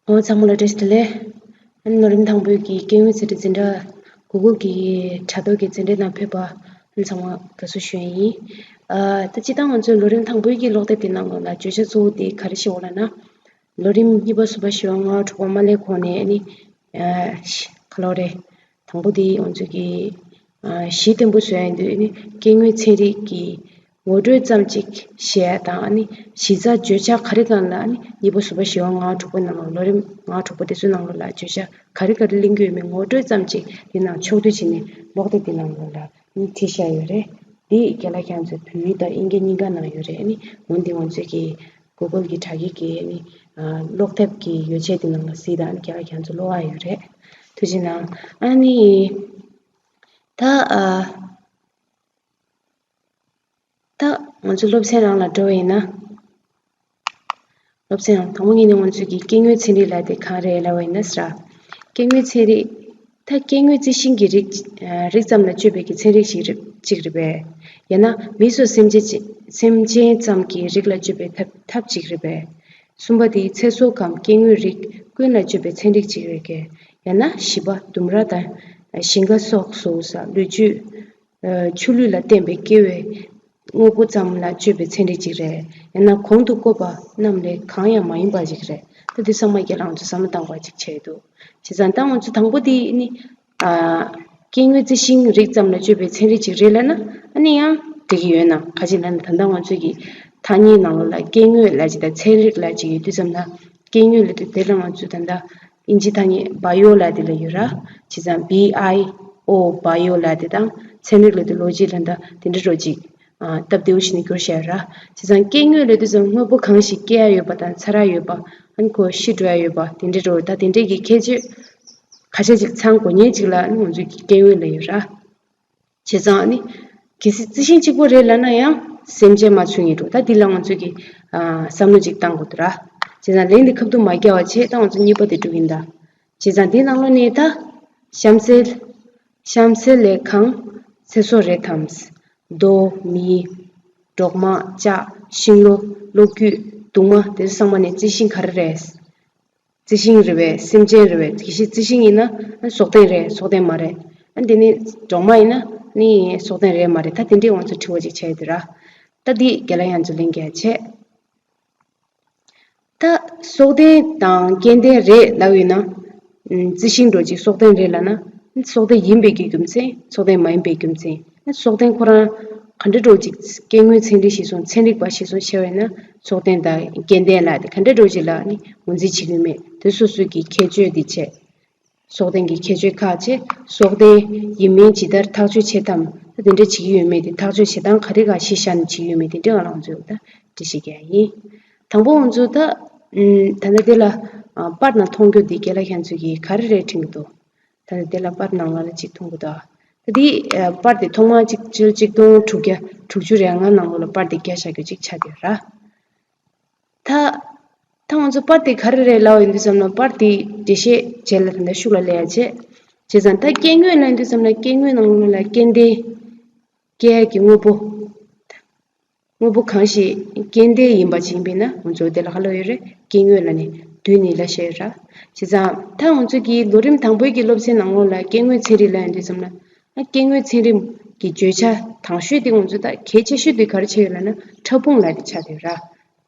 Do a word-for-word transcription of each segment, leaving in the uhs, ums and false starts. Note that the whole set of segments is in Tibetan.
ཨོ་ཚང་མ་ལ་བཀྲ་ཤིས་བདེ་ལེགས། ཨ་ནི་ལོ་རིམ་དང་པོའི་གི་སྐྱེ་དངོས་ཚན་རིག་འཛིན་གྲྭ་Google་གི་དྲ་ཐོག་གི་འཛིན་གྲྭ་ནང་ཕེབས་པ་ཨ་ནི་ཚང་མ་དགའ་བསུ་ཞུ་ཡ་ཡིན། ཨ་ད་སྤྱིར་བཏང་ང་ཚོའི་ལོ་རིམ་དང་པོའི་གི་ཀློག་དེབ་དེ་ནང་ལོགས་ལ་བརྗོད་བྱ་གཙོ་བོ་དེ་ག་རེ་ཞིག་ཡོད་ལབ་ན། ལོ་རིམ་གཉིས་པ་གསུམ་པ་བཞི་པ་ལྔ་པ་དྲུག་པ་མ་སླེབས་གོང་ནས་ཨ་ནི་ཨ་ག་ལབ་རེད། དང་པོ་དེ་ང་ཚོའི་གི་ཨ་གཞི་བརྟན་པོ་བཟོ་ཡ་ཡིན་དུས་ཨ་ནི་སྐྱེ་དངོས་ཚན་རིག་གི་ངོ་སྤྲོད་ཙམ་ཅིག་བཤད་ཡ་དང་ཨ་ནི་གཞི་རྩ་བརྗོད་བྱ་ག་རེ་གང་ལ་ཨ་ནི་གཉིས་པ་གསུམ་པ་བཞི་པ་ལྔ་པ་དྲུག་པའི་ནང་ལོགས་ལོ་རིམ་ལྔ་པ་དྲུག་པ་དེ་ཚོའི་ནང་ལོགས་ལ་བརྗོད་བྱ་ག་རེ་ག་རེ་གླེང་རྒྱུ་ཡོད་མེད་ངོ་སྤྲོད་ཙམ་ཅིག་དེ་ནང་ཕྱོགས་བསྡུས་བྱས་ནས་ཀློག་དེབ་དེ་ནང་ལོགས་ལ་ཨ་ནི་བྲིས་བཞག་ཡོད་རེད། དེ་རྒན་ལགས་ཁྱེད་ཚོ་བོད་ཡིག་དང་དབྱིན་སྐད་གཉིས་ཀ་ནང་ཡོད་རེད། ཨ་ནི་འོན་ཏེ་ང་ཚོའི་གི་Google་གི་དྲ་རྒྱའི་གི་ཨ་ནི་ཨ་ཀློག་དེབ་ཀྱི་ཡོ་བྱད་དེ་ནང་ལ་གཟིགས་དང་ཨ་ནི་རྒན་ལགས་ཁྱེད་ཚོ་ཀློག་ཡ་ཡོད་རེད། ཐུགས་རྗེ་གནང་། ཨ་ནི་ད་ཨ་ད་ང་ཚོ་སློབ་ཚན་རང་ལ་འགྲོ་བ་ཡིན་ན། སློབ་ཚན་རང་དང་པོ་ཉིད་ནས་ང་ཚོས་ཀྱི་སྐྱེ་དངོས་ཚན་རིག་ལབ་དེ་གང་རེད་ལབ་པ་ཡིན་ན་ཟེར། སྐྱེ་དངོས་ཚན་རིག་ད་སྐྱེ་དངོས་རྩི་ཤིང་གི་རིགས་རིགས་ཙམ་ལ་དཔྱོད་པའི་གི་ཚན་རིག་ཞིག་རེད་ཅིག་རེད་པས། ཡང་ན་མི་སོགས་སེམས་ཅན་ཅི་སེམས་ཅན་ཙམ་གྱི་རིགས་ལ་དཔྱོད་པའི་ཐབས་ཐབས་ཅིག་རེད་པས། གསུམ་པ་དེ་ཚེ་སྲོག་གམ་སྐྱེ་དངོས་རིགས་ཀུན་ལ་དཔྱོད་པའི་ཚན་རིག་ཅིག་རེད་ཀྱི། ཡང་ན་བཞི་པ་ལྡུམ་ར་དང་ཞིང་ཁ་སོགས་སུ་ས་ལུས་བཅུད། ཆུ་ལུད་ལ་བརྟེན་པའི་སྐྱེ་བོའི་དངོས་པོ་ཙམ་ལ་དཔྱོད་པའི་ཚན་རིག་ཅིག་རེད། ཡང་ན་གོང་དུ་བཀོད་པ་རྣམས་ལས་གང་ཡང་མ་ཡིན་པ་ཞིག་རེད། ད་འདི་ཚང་མ་རྒན་ལགས་ཚོ་བསམ་བློ་བཏང་དགོས་པ་ཅིག་ཆགས་འདུག་བྱས་ཙང་ད་ང་ཚོ་དང་པོ་དེ་ནི་ཨ་སྐྱེ་དངོས་རྩི་ཤིང་རིགས་ཙམ་ལ་དཔྱོད་པའི་ཚན་རིག་ཅིག་རེད་ལབ་ན་ཨ་ནི་ཡང་འགྲིག་གི་ཡོད་ན། ག་ཅི་ལབ་ན་ད་ལྟ་ང་ཚོའི་གི་ཐ་སྙད་ནང་ལོགས་ལ་སྐྱེ་དངོས་ལབ་ཅིག་དང་ཚན་རིག་ལབ་ཅིག་ཡོད་དུས་ཙམ་ན། སྐྱེ་དངོས་ལབ་དུས་དེ་ལ་ང་ཚོས་ད་ལྟ་ཨིན་ཇི་ཐ་སྙད་bio་ལབ་དེ་ལ་ཡོད་ར། བྱས་ཙང་B I O bio་ལབ་དེ་དང་ཚན་རིག་ལབ་དུས་ལོ་རྒྱུས་ལ་ད་དེ་འདྲ་རོ་ཅིག་ཨ་སྟབས་བདེ་བོ་ཞིག་ནས་བསྒྱུར་བཞག་ར། བྱས་ཙང་སྐྱེ་དངོས་ལབ་དུས་ཙམ་དངོས་པོ་གང་ཞིག་སྐྱེ་ཡ་ཡོད་པ་དང་འཚར་ཡ་ཡོད་པ་ཨ་ནི་ཁོ་ཤི་འགྲོ་ཡ་ཡོད་པ་དེ་འདྲ་རོ། ད་དེ་འདྲའི་གི་ཁྱད་ཆོས་ཁ་ཤས་ཅིག་ཚང་དགོས་ངེས་ཅིག་ལ་ཨ་ནི་ང་ཚོས་ཀྱི་སྐྱེ་དངོས་ལབ་ཡོད་ར། བྱས་ཙང་ནི། གལ་སྲིད་རྩི་ཤིང་གཅིག་པོ་རེད་ལབ་ན་ཡང་སེམས་ཅན་མ་ཚུད་ངེས་འགྲོ། ད་འདི་ལ་ང་ཚོས་ཀྱི་ཨ་བསམ་བློ་ཅིག་བཏང་དགོས་འདུག་ར། བྱས་ཙང་ལན་འདི་ཁ་ཐུག་མ་རྒྱག་པ་བྱས་ད་ང་ཚོ་གཉིས་པ་དེ་འགྲོ་གིན་གདའ། བྱས་ཙང་འདི་ནང་ལོགས་ནས་ད་གཤམ་གསལ། གཤམ་གསལ་ལས་གང་ཚེ་སྲོག་རེད་དམ། རྡོ། མེ། འབྲོག་མ། ལྕགས། ཤིང་ལོ། གློག་སྐུད། གདུང་མ། དེ་ཚོ་ཚང་མ་ནས་རྩི་ཤིང་ག་རེ་རེད། རྩི་ཤིང་རེད་པས། སེམས་ཅན་རེད་པས། གལ་སྲིད་རྩི་ཤིང་ཡིན་ན་སྲོག་ལྡན་རེད། སྲོག་ལྡན་མ་རེད། ཨ་འདི་ནི་འབྲོག་མ་ཡིན་ན་ནི་སྲོག་ལྡན་རེད་མ་རེད། ད་དེ་འདྲའི་ང་ཚོ་དྲི་བ་ཅིག་བྱས་ཡོད་དེ་ར། ད་འདི་རྒན་ལགས་ཁྱེད་ཚོ་ལན་རྒྱག་བྱས། ད་སྲོག་ལྡན་དང་སྐྱེ་ལྡན་རེད་ལབ་ཡོད་ན། རྩི་ཤིང་འདྲ་ཅིག་སྲོག་ལྡན་རེད་ལབ་ན། སྲོག་ལྡན་ཡིན་པའི་གི་རྒྱུ་མཚན། སྲོག་ལྡན་མ་ཡིན་པའི་རྒྱུ་མཚན། སྲོག་ལྡན་ཁོ་རང་ག་འདྲ་འདྲ་ཅིག་སྐྱེ་དངོས་ཚན་རིག་ཤེས་སོང་། ཚན་རིག་པ་ཤེས་སོང་བཤད་པ་ཡིན་ན། སྲོག་ལྡན་དང་སྐྱེ་ལྡན་ལ་དེ་ག་འདྲ་འདྲ་ཅིག་ལ་ནི་ངོས་འཛིན་བྱེད་ཀྱི་ཡོད་མེད་དེ་སོ་སོའི་གི་ཁྱད་ཆོས་དེ་བྱས། སྲོག་ལྡན་གྱི་ཁྱད་ཆོས་ཁག་བྱས། སྲོག་ལྡན་ཡིན་མིན་ཇི་ལྟར་ཐག་གཅོད་བྱེད་དམ། ད་དེ་འདྲ་བྱེད་ཀྱི་ཡོད་མེད་དེ་ཐག་གཅོད་བྱེད་སྟངས་ག་རེ་ག་གཞི་བཞག་ནས་བྱེད་ཀྱི་ཡོད་མེད་དེ་འདྲ་ང་རང་ཚོས་ད་འགྲེལ་བཤད་རྒྱག་ཡིན། དང་པོ་ང་ཚོ་ད་ཨམ་ད་ལྟ་དེ་ལ་ཨ་པར་ནང་མཐོང་རྒྱུ་འདི་རྒན་ལགས་ཁྱེད་ཚོས་ཀྱིས་ག་རེ་རེད་དྲན་གྱི་འདུག་ད་ལྟ་དེ་ལ་པར་ནང་ལ་ལ་གཅིག་མཐོང་གི་འདུག་ད་འདི་ཨ་པར་དེ་ཐོག་མར་གཅིག་ཕྱི་ལོ་གཅིག་སྟོང་དྲུག་བརྒྱ་དྲུག་ཅུ་རེ་ལྔ་ནང་ལོགས་ལ་པར་དེ་བརྒྱབ་བཞག་རྒྱུ་གཅིག་ཆགས་བསྡད་ཡོད་ར། ད་ད་ང་ཚོ་པར་དེ་ག་རེ་རེད་ལབ་ཡོང་དུས་ཙམ་ལ་པར་དེ་འགྲེལ་བཤད་བྱས་ལ་ད་ལྟ་ཤུགས་ལ་སླེབས་ཡ་བྱས། བྱས་ཙང་ད་སྐྱེ་དངོས་ལབ་ཡོང་དུས་ཙམ་ལ་སྐྱེ་དངོས་ནང་ལོགས་ལ་སྐྱེ་ལྡན། སྐྱེ་ཡ་གི་དངོས་པོ། དངོས་པོ་གང་ཞིག་སྐྱེ་ལྡན་ཡིན་པ་ཅིག་ཡིན་པས་ན་ང་ཚོ་དེ་ལ་ག་ལབ་ཡོད་རེད། སྐྱེ་དངོས་ལབ་ནས་བསྡུས་ནས་ལབ་བཤད་ཡོད་ར། བྱས་ཙང་ད་ང་ཚོ་གི་ལོ་རིམ་དང་པོའི་གི་སློབ་ཚན་ནང་ལོགས་ལ་སྐྱེ་དངོས་ཚན་རིག་ལབ་ཡོང་དུས་ཙམ་ལ། ཨ་སྐྱེ་དངོས་ཚན་རིག་གི་བརྗོད་བྱ་དང་ཤོས་དེ་ང་ཚོ་ད་གལ་ཆེ་ཤོས་དེ་ག་རེ་ཆགས་ཡོད་ལབ་ན་ཕྲ་ཕུང་ལབ་དེ་ཆགས་བསྡད་ཡོད་ར།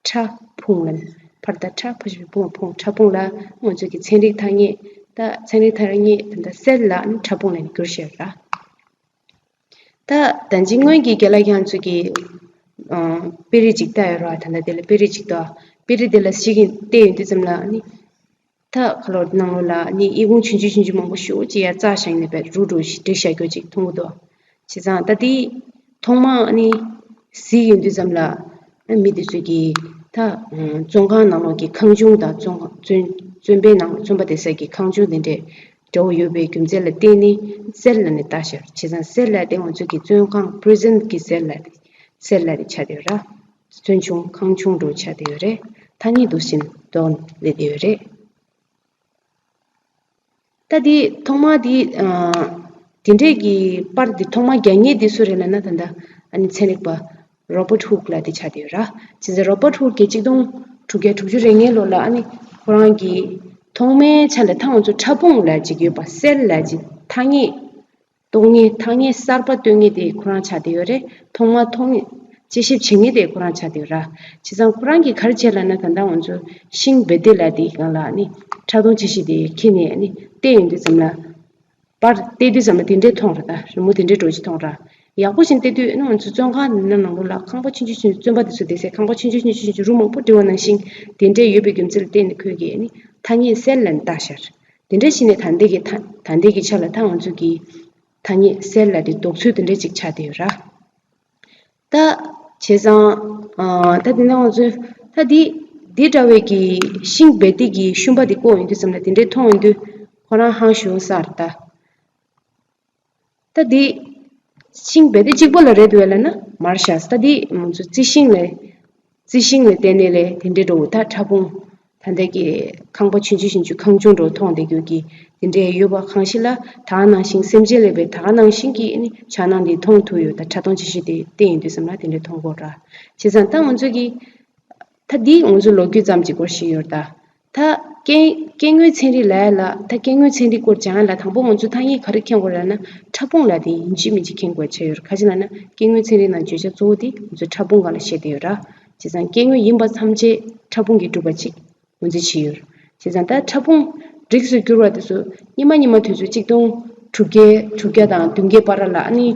ཕྲ་ཕུང་ལ་ནི་ཕར་ད་ཕྲ་ཕ་ཞབས་ཀྱུ་ཕུང་ཕུང་ཕྲ་ཕུང་ལ་ང་ཚོ་གི་ཚན་རིག་ཐ་སྙད་ད་ཚན་རིག་ཐ་སྙད་ད་ལྟ་སེལ་ལ་ནི་ཕྲ་ཕུང་ལ་ནི་བསྒྱུར་བཞག་ཡོད་ར། ད་ད་ཅི་སྔོན་གྱི་རྒན་ལགས་ཁྱེད་ཚོ་གི་ཨ་དཔེ་རིས་ཅིག་བལྟ་ཡོད་ར། ད་ལྟ་དེ་ལ་དཔེ་རིས་ཅིག་ད་དཔེ་རིས་དེ་ལ་ཞིག་གིས་བལྟས་ཡོང་དུས་ཙམ་ལ་ནི། ད་ཁ་ལོ་ནང་ལོགས་ལ་ནི་ཨི་ཁུང་ཆུང་ཆུང་ཆུང་ཆུང་མང་པོ་ཞེ་པོ་ཅིག་ཡར་བཙགས་བཞག་ནས་པའི་རུ་རུ་ཞིག་བསྒྲིགས་བཞག་རྒྱུ་ཅིག་མཐོང་གི་འདུག་བྱས་ཙང་ད་དེ་ཐོག་མ་ནི་གཟིགས་ཡོང་དུས་ཙམ་ལ་མི་དེ་ཚོས་ཀྱིས་ད་བཙོན་ཁང་ནང་ལོགས་ཀྱི་ཁང་ཆུང་དང་བཙོན་བཙོན་བཙོན་པའི་ནང་བཙོན་པ་དེ་ཚོ་གི་ཁང་ཆུང་དེ་འདྲས་འདྲ་བོ་ཡོད་པའི་རྒྱུ་མཚན་ལ་བརྟེན་ནས་སེལ་ལབ་ནས་བཏགས་ཤག་བྱས་ཙང་སེལ་ལབ་དེ་ང་ཚོ་གི་བཙོན་ཁང་prison་གི་སེལ་ལབ་དེ་སེལ་ལབ་དེ་ཆགས་བསྡད་ཡོད་ར། བཙོན་ཆུང་ཁང་ཆུང་འདྲ་བོ་ཆགས་བསྡད་ཡོད་རེད། ཐ་སྙད་འདུག་བཞིན་འདོགས་སླེབས་བསྡད་ཡོད་རེད། ད་འདི་ཐོག་མ་འདི་ཨ་དེ་འདྲས་ཀྱི་པར་འདི་ཐོག་མ་རྒྱག་མཁན་འདི་སུ་རེད་ལབ་ན་ད་ལྟ་ཨ་ནི་ཚན་རིག་པ་Robert Hooke་ལབ་དེ་ཆགས་བསྡད་ཡོད་ར། བྱས་ཙང་Robert Hooke་གིས་གཅིག་སྟོང་དྲུག་བརྒྱ་དྲུག་ཅུ་རེ་ལྔའི་ལོ་ལ་ཨ་ནི་ཁོ་རང་གི་ ཐོག་མའི་ཆ་ལ་ད་ང་ཚོ་ཕྲ་ཕུང་ལབ་ཅིག་ཡོད་པ། སེལ་ལབ་ཅིག་ཐ་སྙད་གཏོང་མཁན། ཐ་སྙད་གསར་པ་གཏོད་མཁན་དེ་ཁོ་རང་ཆགས་བསྡད་ཡོད་རེད། ཐོག་མ་ཐོག་མ་དཔྱད་ཞིབ་བྱེད་མཁན་དེ་ཁོ་རང་ཆགས་བསྡད་ཡོད་ར། བྱས་ཙང་ཁོ་རང་གིས་ག་རེ་བྱས་ལབ་ན། ད་ལྟ་ང་ཚོ་ཤིང་བེ་ཏི་ལབ་དེའི་སྒང་ལ་ནི་ཕྲ་མཐོང་དཔྱད་ཞིབ་དེ་འཁྱེར་ནས་ནི་བལྟས་ཡོང་དུས་ཙམ་ལ། པར་བལྟས་དུས་ཙམ་ལ་དེ་འདྲས་མཐོང་ར། ད་རི་མོ་དེ་འདྲས་འདྲ་བོ་ཅིག་མཐོང་ར། ཡག་པོ་ཞིག་བལྟས་དུས་ནི་ང་ཚོ་བཙོན་ཁང་ནང་ལོགས་ལ་ཁང་པ་ཆུང་ཆུང་ཆུང་ཆུང་། བཙོན་པ་དེ་ཚོ་བསྡད་སའི་ཁང་པ་ཆུང་ཆུང་ཆུང་ཆུང་ཆུང་། རུམ་མང་པོ་བྲིས་པ་ནང་བཞིན་དེ་འདྲས་ཡོད་པའི་རྒྱུ་མཚན་ལ་བརྟེན་ནས་ཁོས་ཀྱིས་ནི་ཐ་སྙད་སེལ་ལབ་ནས་བཏགས་ཤག་དེ་འདྲས་བྱས་ནས་ད་ལྟའི་གི་ད་ད་ལྟའི་གི་ཆ་ལ་ད་ང་ཚོ་གི་ཐ་སྙད་སེལ་ལབ་དེ་འདོགས་ཚུལ་དེ་འདྲས་ཅིག་ཆགས་བསྡད་ཡོད་ར། ད་བྱས་ཙང་། ཨ། ད་དེ་ནས་ང་ཚོས་ད་འདི་འདི་འདྲ་བའི་གི་ཤིང་བེ་ཏི་གི་ཤུན་པ་འདི་བཀོག་ཡོང་དུས་ཙམ་ལ་དེ་འདྲས་མཐོང་ཡོང་དུས་ཁོ་རང་ཧང་ཞུ་ས་རེད་ད། ད་འདི་ཤིང་བེ་ཏི་གཅིག་པོ་ལ་རེད་འདུག་གས་ལབ་ན་མ་རེད་ཤག་ད་འདི་ང་ཚོ་རྩི་ཤིང་ལ། རྩི་ཤིང་ལ་བརྟེན་ནས་ལས་དེ་འདྲའི་འགྲོ་འོ། ད་ཕྲ་ཕུང་ད་ལྟ་གི་ཁང་པ་ཆུང་ཆུང་ཆུང་ཆུང་ཁང་ཆུང་འགྲོ་མཐོང་བསྡད་རྒྱུ་གི་དེ་འདྲའི་ཡོད་པ། གང་ཞིག་ལ་ད་ག་ནང་བཞིན་སེམས་ཅན་ལ་བས་ད་ག་ནང་བཞིན་གྱི་ནི་འཆར་སྣང་འདི་མཐོང་ཐུབ་ཡོད། ད་ཕྲ་མཐོང་དཔྱད་ཞིབ་དེ་བལྟས་ཡིན་དུས་ཙམ་ལ་དེ་འདྲའི་མཐོང་གོ་ར། བྱས་ཙང་ད་ང་ཚོ་གི་ད་འདི་ང་ཚོ་ལོ་རྒྱུས་ཙམ་གྱི་སྐོར་ཞིག་ཡོད་ད། ད་སྐྱེ་སྐྱེ་དངོས་ཚན་རིག་ལབ་ཡ་ལ། ད་སྐྱེ་དངོས་ཚན་རིག་སྐོར་སྦྱང་ཡ་ལ་དང་པོ་ང་ཚོ་ཐ་སྙད་ག་རེ་མཁྱེན་དགོས་རེད་ལབ་ན། ཕྲ་ཕུང་ལབ་དེ་ཡིན་གཅིག་མིན་གཅིག་མཁྱེན་དགོས་བྱས་ཡོད། ག་ཅི་ལབ་ན་སྐྱེ་དངོས་ཚན་རིག་ནང་བརྗོད་བྱ་གཙོ་བོ་དེ་ང་ཚོ་ཕྲ་ཕུང་སྒང་ལ་བཤད་བསྡད་ཡོད་ར། བྱས་ཙང་སྐྱེ་དངོས་ཡིན་པ་ཐམས་ཅད་ཕྲ་ཕུང་གིས་གྲུབ་པ་གཅིག་ངོས་འཛིན་བྱས་ཡོད། བྱས་ཙང་ད་ཕྲ་ཕུང་རིགས་སུ་གྱུར་པ་དེ་ཚོ་སྔོན་མ་སྔོན་མ་དུས་ཚོད་གཅིག་སྟོང་དྲུག་བརྒྱ་དྲུག་བརྒྱ་དང་བདུན་བརྒྱའི་བར་ལ་ཨ་ནི་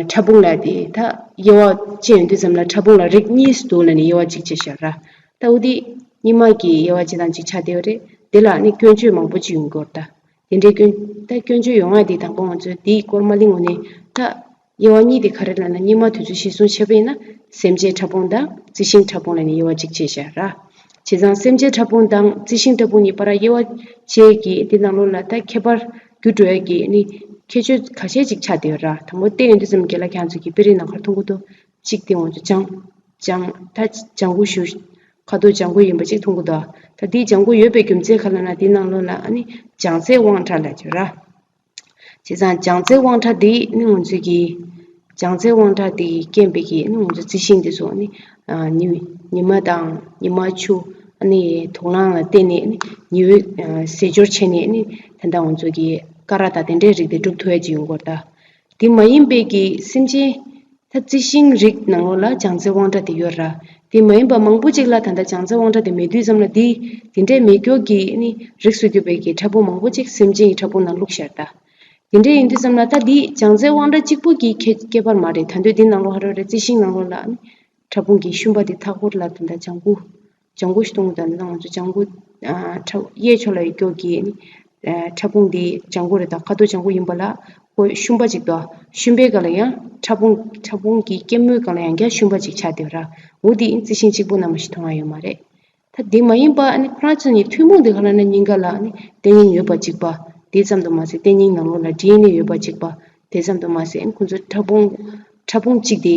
ཕྲ་ཕུང་ལབ་དེ་ད་དབྱེ་བ་ཕྱེ་ཡོང་དུས་ཙམ་ལ་ཕྲ་ཕུང་ལ་རིགས་གཉིས་སུ་འདུག་ལབ་ནས་དབྱེ་བ་གཅིག་ཕྱེ་བཞག་ར། ད་འོ་དེ་སྔོན་མ་གི་དབྱེ་བ་སྤྱི་དང་གཅིག་ཆགས་བསྡད་ཡོད་རེད། དེ་ལ་ཨ་ནི་སྐྱོན་བརྗོད་མང་པོ་ཅིག་ཡོང་གི་ཡོད་རེད་ད། དེ་འདྲའི་སྐྱོན་ད་སྐྱོན་བརྗོད་ཡོང་ཡ་དེ་དང་པོ་ང་ཚོས་དེའི་སྐོར་མ་གླེང་གོང་ནས་ད། དབྱེ་བ་གཉིས་དེ་ག་རེ་ལབ་ན། སྔོན་མ་དུས་ཚོད་གཞིར་བཟུང་བྱས་པ་ཡིན་ན་སེམས་ཅན་ཕྲ་ཕུང་དང་རྩི་ཤིང་ཕྲ་ཕུང་ལབ་ནས་དབྱེ་བ་གཅིག་ཕྱེ་བཞག་ར། བྱས་ཙང་སེམས་ཅན་ཕྲ་ཕུང་དང་རྩི་ཤིང་ཕྲ་ཕུང་གཉིས་བར་དབྱེ་བ་ཕྱེ་གི་དེ་ནང་ལོགས་ལ་ད་ཁྱད་པར་འགྱུར་འགྲོ་ཡ་གི་ནི་ཁྱད་ཆོས་ཁ་ཤས་ཅིག་ཆགས་བསྡད་ཡོད་ར། དང་པོ་བལྟས་ཡོང་དུས་ཙམ་རྒན་ལགས་ཁྱེད་ཚོ་གི་དཔེ་རིས་ནང་ག་རེ་མཐོང་གི་འདུག་གཅིག་དེ་ང་ཚོ་ལྗང་ལྗང་ད་ལྗང་གུ་ཞུ། ཁ་དོག་ལྗང་གུ་ཡིན་པ་ཅིག་མཐོང་གི་འདུག་ད་དེ་ལྗང་གུ་ཡོད་པའི་རྒྱུ་མཚན་ག་ལབ་ན་དེ་ནང་ལོགས་ལ་ཨ་ནི་ལྗང་རྩལ་དབང་ཕྲ་ལབ་ཀྱི་ཡོད་ར། བྱས་ཙང་ལྗང་རྩལ་དབང་ཕྲ་འདི་ནི་ང་ཚོས་ཀྱི་ལྗང་རྩལ་དབང་ཕྲ་འདི་རྐྱེན་པས་ཀྱི་ནི་ང་ཚོ་རྩི་ཤིང་འདི་ཚོ་ནི་ཨ་ཉི་ཉི་མ་དང་ཉི་མ་ཆུ་ཨ་ནི་དུག་རླངས་ལ་བརྟེན་ནས་ནི་ཉི་འོད་ཨ་ཟེར་སྦྱོར་བྱས་ནས་ནི་ད་ལྟ་ང་ཚོ་གི་ཀ་ར་དང་དེ་འདྲའི་རིགས་དེ་གྲུབ་ཐུབ་ཡ་ཅིག་ཡོང་གི་ཡོད་རེད་ད། དེ་མ་ཡིན་པའི་གི་སེམས་ཅན། ད་རྩི་ཤིང་རིགས་ནང་ལོགས་ལ་ལྗང་རྩལ་དབང་ཕྲ་དེ་ཡོད་ར། དེ་མ་ཡིན་པ་མང་པོ་ཅིག་ལ་ད་ལྟ་ལྗང་རྩལ་དབང་ཕྲ་དེ་མེད་དུས་ཙམ་ལ་དེ་དེ་འདྲའི་མེད་སྐྱོ་གི་ནི་རིགས་སུ་གྱུར་པའི་གི་ཕྲ་ཕུང་མང་པོ་ཅིག་སེམས་ཅན་གྱི་ཕྲ་ཕུང་ནང་བླུགས་བཞག་ད། དེ་འདྲའི་ཡིན་དུས་ཙམ་ལ་ད་དེ་ལྗང་རྩལ་དབང་ཕྲ་གཅིག་པུ་གི་ཁྱད་ཁྱད་པར་མ་རེད། ད་དུང་དེ་ནང་ལོགས་ཧ་རོ་རེ་རྩི་ཤིང་ནང་ལོགས་ལ་ནི་ཕྲ་ཕུང་གི་ཤུན་པ་དེ་མཐའ་འཁོར་ལ་ད་ལྟ་ལྗང་གུ། ལྗང་གུ་ཞིག་མཐོང་གི་འདུག་ད་ང་ཚོ་ལྗང་གུ་ཨ་ཁྲ་གཡས་ཕྱོགས་ལ་ཡོད་སྐྱོ་གི་ནི་ཨ་ཕྲ་ཕུང་འདི་ལྗང་གུ་རེད་ད། ཁ་དོག་ལྗང་གུ་ཡིན་པ་ལ་ཁོ་ཤུན་པ་ཅིག་འདུག་ཤུན་པའི་སྒང་ལ་ཡང་ཕྲ་ཕུང་ཕྲ་ཕུང་གི་སྐྱེད་མོས་སྒང་ལ་ཡང་བསྐྱར་ཤུན་པ་ཅིག་ཆགས་བསྡད་ཡོད་ར། འོ་འདི་རྩི་ཤིང་གཅིག་པུ་ནང་མ་ཞིག་མཐོང་ཡ་ཡོད་མ་རེད། ད་དེ་མ་ཡིན་པ་ཨ་ནི་ཁོ་རང་ཚོ་གཉིས་ཐུན་མོང་དུ་ག་ལབ་ན་སྙིང་ག་ལ་ཨ་ནི་ལྟེ་སྙིང་ཡོད་པ་གཅིག་པ། དེ་ཙམ་དུ་མ་ཟད་ལྟེ་སྙིང་ནང་ལོགས་ལ་ཌི་ཨེན་ཨེ་ཡོད་པ་གཅིག་པ། དེ་ཙམ་དུ་མ་ཟད་ཨ་ནི་ཁོ་ཚོ་ཕྲ་ཕུང་ཕྲ་ཕུང་གཅིག་དེ།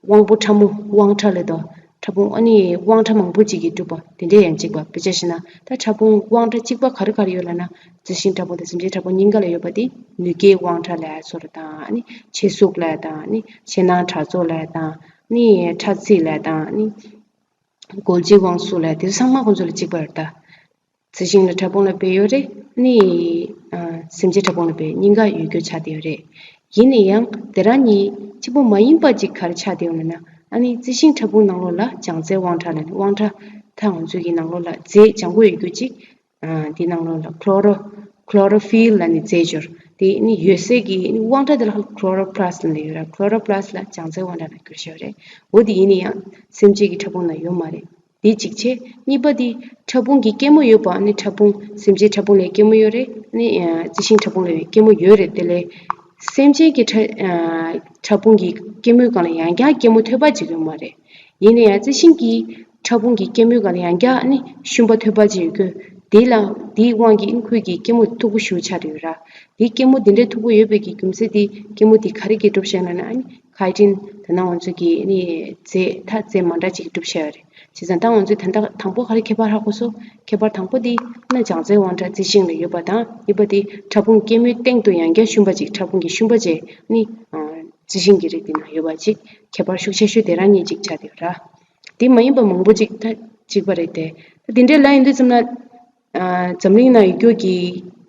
དབང་པོ་ཕྲ་མོ་དབང་ཕྲ་ལས་དང་ཕྲ་ཕུང་ཨ་ནི་དབང་ཕྲ་མང་པོ་ཅིག་གིས་གྲུབ་པ་དེ་འདྲས་ཡང་གཅིག་པ། དཔེ་ཆ་བཞག་ན་ད་ཕྲ་ཕུང་དབང་ཕྲ་གཅིག་པ་ག་རེ་ག་རེ་ཡོད་ལབ་ན། རྩི་ཤིང་ཕྲ་ཕུང་དང་སེམས་ཅན་ཕྲ་ཕུང་གཉིས་ཀ་ལ་ཡོད་པ་དེ་ནུས་སྐྱེད་དབང་ཕྲ་ལབ་ཡ་ཚོ་རེད་དང་ཨ་ནི་ཕྱི་གཟུགས་ལབ་ཡ་དང་ཨ་ནི་ཕྱི་ནང་ཕྲ་ཚོགས་ལབ་ཡ་དང་ཨ་ནི་ཕྲ་རྩིས་ལབ་ཡ་དང་ཨ་ནི་གོལ་རྗེས་དབང་སུ་ལབ་ཡ་དེ་ཚོ་ཚང་མ་ཁོང་ཚོ་ལ་གཅིག་པ་རེད་ད། རྩི་ཤིང་ལ་ཕྲ་ཕུང་ལབ་པའི་ཡོད་རེད། ནི་ཨ་སེམས་ཅན་ཕྲ་ཕུང་ལབ་པའི་གཉིས་ཀ་ཡོད་རྒྱུ་ཆགས་བསྡད་ཡོད་རེད། ཡིན་ན་ཡང་དེ་རང་གཉིས་གཅིག་པོ་མ་ཡིན་པ་ཅིག་ག་རེ་ཆགས་བསྡད་ཡོད་ལབ་ན། ཨ་ནི་རྩི་ཤིང་ཕྲ་ཕུང་ནང་ལོགས་ལ་ལྗང་རྩལ་དབང་ཕྲ་ལབ་ནས་དབང་ཕྲ་ད་ང་ཚོའི་གི་ནང་ལོགས་ལ་རྫས་ལྗང་གུ་ཡོད་རྒྱུ་ཅིག་ཨ་དེ་ནང་ལོགས་ལ་ཁློ་རོ་ཁློ་རོ་ཕིལ་ལབ་ནས་རྫས་སྦྱོར་དེ་ནི་ཡོད་སའི་གི་ནི་དབང་ཕྲ་དེ་ལ་ཁློ་རོ་པ་ལ་སི་ལབ་ནས་ཡོད་ར། ཁློ་རོ་པ་ལ་སི་ལ་ལྗང་རྩལ་དབང་ཕྲ་ལབ་བསྒྱུར་བཞག་ཡོད་རེད། འོ་དེ་ཡིན་ན་ཡང་སེམས་ཅན་གྱི་ཕྲ་ཕུང་ནང་ཡོད་མ་རེད། དེ་གཅིག་བྱས། གཉིས་པ་དེ་ཕྲ་ཕུང་གི་སྐྱེད་མོས་ཡོད་པ། ཨ་ནི་ཕྲ་ཕུང་སེམས་ཅན་ཕྲ་ཕུང་ལ་སྐྱེད་མོས་ཡོད་རེད། ཨ་ནི་ཨ་རྩི་ཤིང་ཕྲ་ཕུང་ལ་སྐྱེད་མོས་ཡོད་རེད། དེ་ལས་སེམས་ཅན་གྱི་ཕྲ་ཨ་ཕྲ་ཕུང་གི་སྐྱེད་མོས་སྒང་ལ་ཡང་བསྐྱར་སྐྱེད་མོས་ཐོལ་པ་ཅིག་ཡོད་མ་རེད། ཡིན་ན་ཡང་རྩི་ཤིང་གི་ཕྲ་ཕུང་གི་སྐྱེད་མོས་སྒང་ལ་ཡང་བསྐྱར་ཨ་ནི་ཤུན་པ་ཐོལ་པ་ཅིག་ཡོད་དགོས། དེ་ལ་དེའི་དབང་གིས་ཨ་ནི་ཁོའི་གི་སྐྱེད་མོས་མཐུག་པོ་ཞེ་པོ་ཆགས་ཡོད་ར། དེའི་སྐྱེད་མོས་དེ་འདྲའི་མཐུག་པོ་ཡོད་པའི་གི་རྒྱུ་མཚན་དེ་སྐྱེད་མོས་དེ་ག་རེ་གིས་གྲུབ་བཞག་ན་ན་ཨ་ནི་ཁའི་ཏིན་ད་ནང་ང་ཚོ་གི་ནི་རྫས་ད་རྫས་མ་འདྲ་ཅིག་གྲུབ་བཞག་ཡོད་རེད། བྱས་ཙང་ད་ང་ཚོས་ད་ལྟ་དང་པོ་ག་རེ་ཁྱད་པར་ཧ་གོ་སོང་། ཁྱད་པར་དང་པོ་དེ་ནི་ལྗང་རྩལ་དབང་ཕྲ་རྩི་ཤིང་ལ་ཡོད་པ་དང་། གཉིས་པ་དེ་ཕྲ་ཕུང་སྐྱེད་མོས་སྟེང་དུ་ཡང་བསྐྱར་ཤུན་པ་ཅིག་ཕྲ་ཕུང་གི་ཤུན་པ་བཅས་ནི་རྩི་ཤིང་གི་རིགས་དེ་ནང་ཡོད་པ་ཅིག་ཁྱད་པར་ཤུགས་ཆེ་ཤོས་དེ་རང་གཉིས་ཅིག་ཆགས་བསྡད་ཡོད་ར། དེ་མ་ཡིན་པ་མང་པོ་ཅིག་ད་གཅིག་པ་རེད་དེ། ད་དེ་འདྲའི་ལབ་ཡོང་དུས་ཙམ་ལ། ཨ་འཛམ་གླིང་ན་ཡོད་རྒྱུ་གི་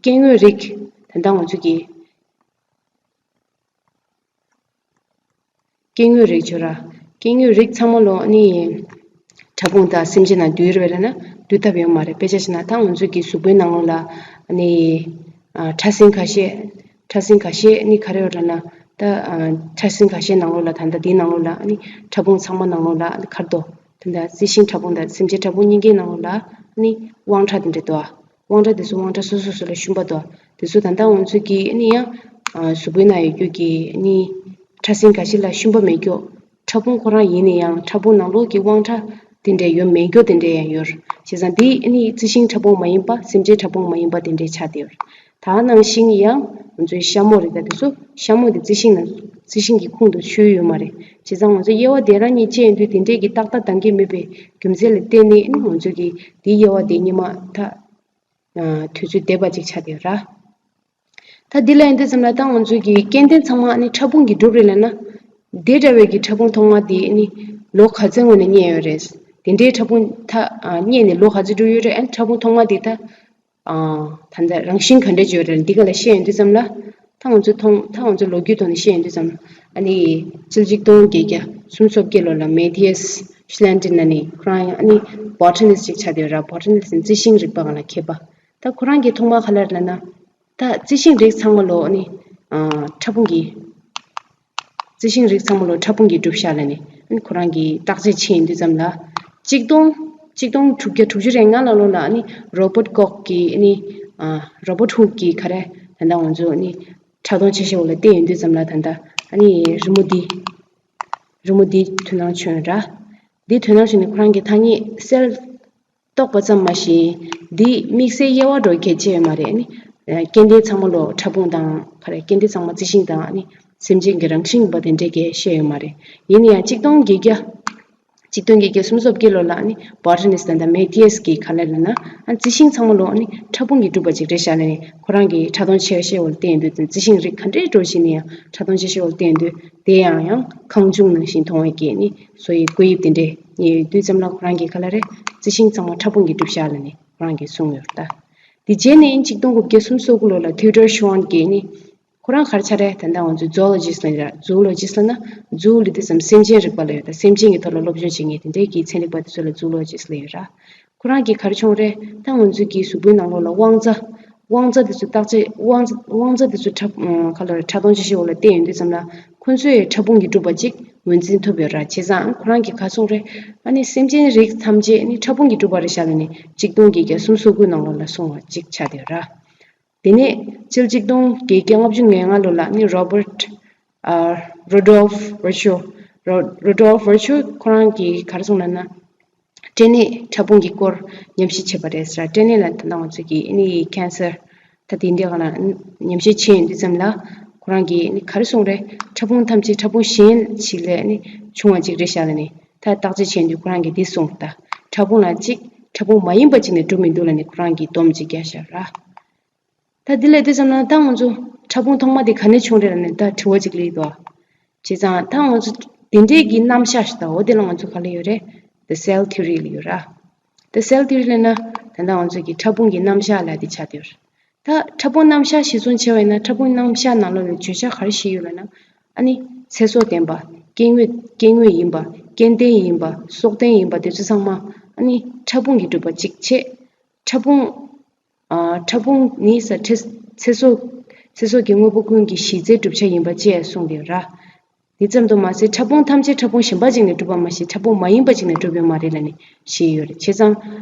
སྐྱེ་དངོས་རིགས་ད་ལྟ་ང་ཚོ་གི་སྐྱེ་དངོས་རིགས་བྱོས་ར། སྐྱེ་དངོས་རིགས་ཚང་མ་ལོ་ནི་ཕྲ་ཕུང་དང་སེམས་ཅན་ནང་འདུས་རེད་ལབ་ན་འདུས་ཐབས་ཡོད་མ་རེད། དཔེ་ཆ་བཞག་ན་ད་ང་ཚོ་གི་གཟུགས་པོའི་ནང་ལོགས་ལ་ནི་ཨ་ཕྲ་སྲིན་ཁ་ཤས་ཕྲ་སྲིན་ཁ་ཤས་ནི་ག་རེ་ཡོད་ལབ་ན། ད་ཨ་ཕྲ་སྲིན་ཁ་ཤས་ནང་ལོགས་ལ་ད་ལྟ་འདིའི་ནང་ལོགས་ལ་ནི་ཕྲ་ཕུང་ཚང་མ་ནང་ལོགས་ལ་ནི་ག་རེ་འདུག་ད་ལྟ་རྩི་ཤིང་ཕྲ་ཕུང་དང་སེམས་ཅན་ཕྲ་ཕུང་གཉིས་ཀའི་ནང་ལོགས་ལ་ནི་དབང་ཕྲ་དེ་འདྲ་འདུག་ཨ། དབང་ཕྲ་དེ་ཚོ་དབང་ཕྲ་སོ་སོ་སོ་ལ་ཤུན་པ་འདུག་དེ་ཚོ་ད་ལྟ་ང་ཚོ་གི་ནི་ཡང་ཨ་གཟུགས་པོའི་ནང་ཡོད་རྒྱུ་གི་ནི་ཕྲ་སྲིན་ཁ་ཤས་ལ་ཤུན་པ་མེད་རྒྱུ། ཕྲ་ཕུང་ཁོ་རང་ཡིན་ན་ཡང་ཕྲ་ཕུང་ནང་ལོགས་ཀྱི་དབང་ཕྲ་དེ་འདྲ་ཡོད་མེད་རྒྱུ་དེ་འདྲ་ཡང་ཡོད། བྱས་ཙང་འདི་ནི་རྩི་ཤིང་ཕྲ་ཕུང་མ་ཡིན་པ་སེམས་ཅན་ཕྲ་ཕུང་མ་ཡིན་པ་དེ་འདྲ་ཆགས་བསྡད་ཡོད། ད་ནང་བཞིན་ཡང་ང་ཚོའི་ཤ་མོ་རེད། ད་དེ་ཚོ་ཤ་མོ་དེ་རྩི་ཤིང་ནང་རྩི་ཤིང་གི་ཁོངས་སུ་ཚུད་ཡོད་མ་རེད། བྱས་ཙང་ང་ཚོ་དབྱེ་བ་དེ་རང་གཉིས་ཕྱེ་ཡོང་དུས་དེ་འདྲས་ཀྱི་ཏག་ཏག་འདང་གི་མེད་པའི་རྒྱུ་མཚན་ལ་བརྟེན་ནས་ནི་ང་ཚོ་གི་དེའི་དབྱེ་བ་དེ་སྔོན་མ་ད་དུས་ཚོད་འདས་པ་ཅིག་ཆགས་བསྡད་ཡོད་ར། ད་འདི་ལ་ཡིན་དུས་ཙམ་ལ་ད་ང་ཚོ་གི་སྐྱེ་ལྡན་ཚང་མ་ནི་ཕྲ་ཕུང་གིས་གྲུབ་རེད་ལབ་ན། དེ་འདྲ་བའི་གི་ཕྲ་ཕུང་ཐོག་མ་དེ་ནི་ལོ་ག་ཚོད་སྔོན་ནས་རྙེད་ཡོད་རེད། དེ་འདྲའི་ཕྲ་ཕུང་ད་ཨ་རྙེད་ནས་ལོ་ག་ཚོད་འགྲོ་ཡོད་རེད། ཨ་ནི་ཕྲ་ཕུང་ཐོག་མ་དེ་ད་ཨ་ད་ལྟ་རང་བཞིན་ག་འདྲ་ཅིག་ཡོད་རེད། འདི་ག་ལ་བཤད་ཡོང་དུས་ཙམ་ལ་ད་ང་ཚོ་ཐོང་ད་ང་ཚོ་ལོ་རྒྱུས་ཐོག་ནས་བཤད་ཡོང་དུས་ཙམ་ཨ་ནི་སྤྱི་ལོ་ཆིག་སྟོང་བརྒྱད་བརྒྱ་སུམ་ཅུ་སོ་བརྒྱད་ལོ་ལ་མེ་ཐི་ཡས་ཤི་ལན་ཏིན་ན་ནི་ཁོ་རང་ཡང་ཨ་ནི་བོ་ཊ་ནིསྟ་ཅིག་ཆགས་བསྡད་ཡོད་ར། བོ་ཊ་ནིསྟ་ཟེར་རྩི་ཤིང་རིག་པ་སྒང་ལ་མཁས་པ། ད་ཁོ་རང་གི་ཐོག་མ་ག་ལ་རེད་ལབ་ན། ད་རྩི་ཤིང་རིགས་ཚང་མ་ལོ་ནི་ཨ་ཕྲ་ཕུང་གི་རྩི་ཤིང་རིགས་ཚང་མ་ལོ་ཕྲ་ཕུང་གིས་གྲུབ་ཤག་ལབ་ནས་ཨ་ནི་ཁོ་རང་གིས་བརྟག་དཔྱད་བྱེད་ཡོང་དུས་ཙམ་ལ་ཆིག་སྟོང་ཆིག་སྟོང་དྲུག་བརྒྱ་དྲུག་ཅུ་རེ་ལྔ་ལ་ལོ་ལ་ཨ་ནི་རོ་བར་ཊི་ཀོག་གིས་ཨ་ནི་ཨ་རོ་བར་ཊི་ཧུག་གིས་ག་རེ་ད་ལྟ་ང་ཚོ་ཨ་ནི་ཕྲ་མཐོང་ཆེ་ཤོས་འོག་ལ་བལྟས་ཡོང་དུས་ཙམ་ལ་ད་ལྟ་ཨ་ནི་རི་མོ་འདི་རི་མོ་འདི་དོ་སྣང་བྱུང་ཡོད་ར། འདི་དོ་སྣང་བྱུང་ནས་ཁོ་རང་གིས་ཐ་སྙད་སེལ་རྟོགས་པ་ཙམ་མ་ཞིག་འདི་དམིགས་བསལ་དབྱེ་བ་འགྲོ་གལ་ཆེ་ཡོད་མ་རེད། ཨ་ནི་སྐྱེ་ལྡན་ཚང་མ་ལོ་ཕྲ་ཕུང་དང་ག་རེ་སྐྱེ་ལྡན་ཚང་མ་རྩི་ཤིང་དང་ཨ་ནི་སེམས་ཅན་གྱི་རང་བཞིན་ཡིན་པ་དེ་འདྲས་ཀྱི་བཤད་ཡོད་མ་རེད། ཡིན་ན་ཡང་ཆིག་སྟོང་བརྒྱད་བརྒྱ་ཆིག་སྟོང་བརྒྱད་བརྒྱ་སུམ་ཅུ་སོ་བརྒྱད་ལོ་ལ་ཨ་ནི་བོ་ཊ་ནིསྟ་དང་མེ་ཐི་ཡས་ཀྱིས་ག་རེ་ལབ་ན་ཨ་རྩི་ཤིང་ཚང་མ་ལོ་ཨ་ནི་ཕྲ་ཕུང་གིས་གྲུབ་པ་ཅིག་རེད་ཤག་ལབ་ནས་ཁོ་རང་གིས་ཕྲ་མཐོང་ཆེ་ཤོས་འོག་ལ་བལྟས་ཡོང་དུས་ཙམ་རྩི་ཤིང་རིགས་ག་འདྲས་འགྲོ་བཞིན་ནས་ཡང་ཕྲ་མཐོང་ཆེ་ཤོས་འོག་ལ་བལྟས་ཡོང་དུས་དེ་ཡང་ཡང་གངས་ལྗོངས་ནང་བཞིན་མཐོང་བའི་སྐད་ནི་སོ་ཡི་བཀོད་དབྱིབས་དེ་འདྲས་རྙེད་ཡོང་དུས་ཙམ་ལ་ཁོ་རང་གིས་ག་ལ་རེད། རྩི་ཤིང་ཚང་མ་ཕྲ་ཕུང་གིས་གྲུབ་ཤག་ལབ་ནས་ཁོ་རང་གིས་གསུངས་ཡོད་ད། དེ་རྗེས་ནས་ཆིག་སྟོང་དགུ་བརྒྱ་སུམ་ཅུ་སོ་དགུ་ལོ་ལ་ཐིའུ་ཌར་ཤོན་གྱིས་ནི་ཁོ་རང་ག་རེ་ཆགས་རེད། ད་ལྟ་ང་ཚོ་ཛུ་ཨོ་ལོ་ཇི་སི་ལབ་ཡོད་ར། ཛུ་ཨོ་ལོ་ཇི་སི་ལབ་ན་ཛུ་ལབ་དུས་ཙམ་སེམས་ཅན་རིག་པ་ལ་ཡོད་ད། སེམས་ཅན་གྱི་ཐོག་ལ་སློབ་སྦྱོང་བྱེད་མཁན་དེ་འདྲའི་གི་ཚན་རིག་པ་དེ་ཚོ་ལ་ཛུ་ཨོ་ལོ་ཇི་སི་ལབ་ཡོད་ར། ཁོ་རང་གིས་ག་རེ་བྱུང་རེད། ད་ང་ཚོའི་གི་གཟུགས་པོའི་ནང་ལོགས་ལ་དབང་རྩ། དབང་རྩ་དེ་ཚོ་བརྟག་དཔྱད་དབང་རྩ་དབང་རྩ་དེ་ཚོ་ཕྲ་ཨ་ག་ལ་རེད། ཕྲ་མཐོང་ཆེ་ཤོས་འོག་ལ་བལྟས་ཡོང་དུས་ཙམ་ལ་ཁོ་ཚོས་ཕྲ་ཕུང་གིས་གྲུབ་པ་ཅིག་ངོས་འཛིན་ཐུབ་ཡོད་ར། བྱས་ཙང་ཁོ་རང་གིས་ག་གསུངས་རེད། ཨ་ནི་སེམས་ཅན་རིགས་ཐམས་ཅད་ནི་ཕྲ་ཕུང་གིས་གྲུབ་པ་རེད་ཤག་ལབ་ནས་ཆིག་སྟོང་བརྒྱད་བརྒྱ་སུམ་ཅུ་སོ་དགུ་ནང་ལོགས་ལ་གསུངས་པ་ཅིག་ཆགས་བསྡད་ཡོད་ར། དེ་ནས་སྤྱི་ལོ་ཆིག་སྟོང་བརྒྱད་བརྒྱ་ལྔ་བཅུ་ང་ལྔ་ལོ་ལ་ནི་རོ་བར་ཊི་ཨ་རུ་ཌོལ་ཕ་ཝར་ཆོ་རུ་ཌོལ་ཕ་ཝར་ཆོ་ཁོ་རང་གིས་ག་རེ་གསུངས་ལབ་ན། སྐྲན་ནད་ཕྲ་ཕུང་གི་སྐོར་ཉམས་ཞིབ་བྱས་པ་རེད་ཟེར། སྐྲན་ནད་ལ་ད་ལྟ་ང་ཚོ་གི་ཨ་ནི་ཀན་སར་ད་དེ་འདྲའི་སྒང་ལ་ཉམས་ཞིབ་བྱས་ཡོང་དུས་ཙམ་ལ་ཁོ་རང་གིས་ཨ་ནི་ག་རེ་གསུངས་རེད། ཕྲ་ཕུང་ཐམས་ཅད་ཕྲ་ཕུང་གཞན་ཞིག་ལས་ཨ་ནི་བྱུང་བ་ཅིག་རེད་ཤག་ལབ་ནས་ད་བརྟག་དཔྱད་བྱས་ཡོང་དུས་ཁོ་རང་གིས་འདི་གསུངས་རེད་ད། ཕྲ་ཕུང་ལ་གཅིག་ཕྲ་ཕུང་མ་ཡིན་པ་ཅིག་ནས་གྲུབ་མི་འདུག་ལབ་ནས་ཁོ་རང་གིས་སྡོམ་ཅིག་བརྒྱབ་བཞག་ར། ད་འདི་ལས་དེ་ཙམ་ན་ད་ང་ཚོ་ཕྲ་ཕུང་ཐོག་མ་དེ་ག་ནས་བྱུང་རེད་ལབ་ནས་ད་དྲི་བ་ཅིག་སླེབས་འདུག་ཨ། བྱས་ཙང་ད་ང་ཚོ་དེ་འདྲས་ཀྱི་རྣམ་གཞག་ཞིག་ད་འོ་དེ་ལ་ང་ཚོ་ག་ལ་ཡོད་རེད། The cell theory ལ་ཡོད་ར། The cell theory ལབ་ན་ད་ལྟ་ང་ཚོ་གི་ཕྲ་ཕུང་གི་རྣམ་གཞག་ལ་དེ་ཆགས་བསྡད་ཡོད་རེད། ད་ཕྲ་ཕུང་རྣམ་གཞག་གཞིར་བཟུང་བྱས་པ་ཡིན་ན་ཕྲ་ཕུང་རྣམ་གཞག་ནང་ལོགས་ལ་བརྗོད་བྱ་ག་རེ་བཞི་ཡོད་ལབ་ན། ཨ་ནི་ཚེ་སྲོག་ལྡན་པ། སྐྱེ་དངོས་སྐྱེ་དངོས་ཡིན་པ། སྐྱེ་ལྡན་ཡིན་པ། སྲོག་ལྡན་ཡིན་པ་དེ་ཚོ་ཚང་མ་ཨ་ནི་ཕྲ་ཕུང་གིས་གྲུབ་པ་གཅིག་བྱས། ཕྲ་ཕུང་ཨ་ཕྲ་ཕུང་ནི་ས་ཚེ་ཚེ་སྲོག་ཚེ་སྲོག་གི་དངོས་པོ་ཀུན་གྱི་གཞི་རྩའི་གྲུབ་ཆ་ཡིན་པ་བཅས་གསུངས་ཏེ་ཡོད་ར། དེ་ཙམ་དུ་མ་ཟད་ཕྲ་ཕུང་ཐམས་ཅད་ཕྲ་ཕུང་གཞན་པ་ཅིག་ནས་གྲུབ་པ་མ་ཟད་ཕྲ་ཕུང་མ་ཡིན་པ་ཅིག་ནས་གྲུབ་ཡོད་མ་རེད་ལབ་ནས་བཤད་ཡོད་རེད། བྱས་ཙང་